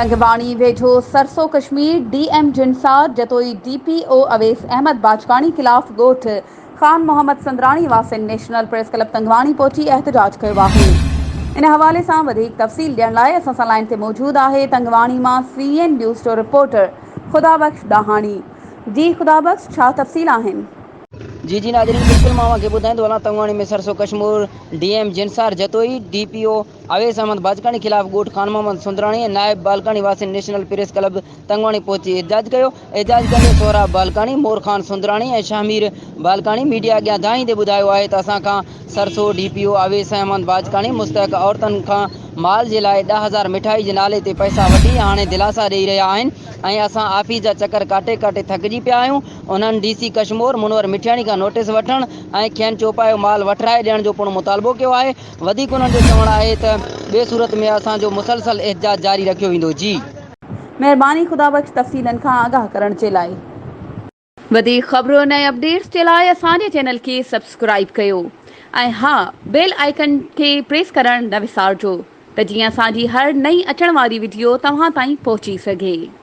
تنگواڻي ويجهو Sarso Kashmir D M Jansar Jatoi D P O Awais Ahmed Bajkani خلاف ڳوٺ خان محمد سندراڻي واسين نيشنل پريس ڪلب تنگواڻي پهچي احتجاج ڪيو آهي ان حوالي سان وڌيڪ تفصيل ڏيڻ لاء اسان سان لائين تي موجود آهي تنگواڻي مان سي اين نيوز جو رپورٽر خدا بخش ڏاهاڻي جي خدا بخش ڇا تفصيل آهن. جي جي ناظرين بلڪل مان اوهان کي ٻڌائيندو هلان Tangwani ۾ Sarso Kashmore D M Jansar Jatoi D P O Awais Ahmed Bajkani خلاف ڳوٺ خان محمد سندراڻي ۽ نائب بالڪاڻي واسين نيشنل پريس ڪلب تنگواڻي پهچي احتجاج ڪيو. احتجاج ڪندي سهراب بالڪاڻي، مور خان سندراڻي ۽ شهمير بالڪاڻي ميڊيا اڳيان دانهيندي ٻڌايو آهي ته اسان کان Sarso D P O Awais Ahmed Bajkani مستحق عورتن کان مال جي لاء 10,000 مٺائي جي نالي تي پئسا وٺي هاڻي دلاسا ڏئي رهيا آهن ۽ اسان آفيس جا چڪر ڪاٽي ڪاٽي ٿڪجي پيا آهيون. انهن ڊي سي ڪشمور منور مٺياڻي کان نوٽيس وٺڻ ۽ کين چوپايو مال وٺرائي ڏيڻ جو پڻ مطالبو ڪيو آهي. وڌيڪ انهن جو چوڻ آهي ته ٻي صورت ۾ اسان جو مسلسل احتجاج جاري رکيو ويندو. جي. مهرباني خدا بخش تفصيلن کان آگاهه ڪرڻ جي لاء. وڌيڪ خبرن ۽ اپڊيٽس جي لاء اسان جي چينل کي سبسڪرائيب ڪيو ۽ ها بيل آئيڪن کي پريس ڪرڻ نه وسارجو ته جيئن اسان جي هر نئين اچڻ واري وڊيو توهان تائين پهچي سگهي.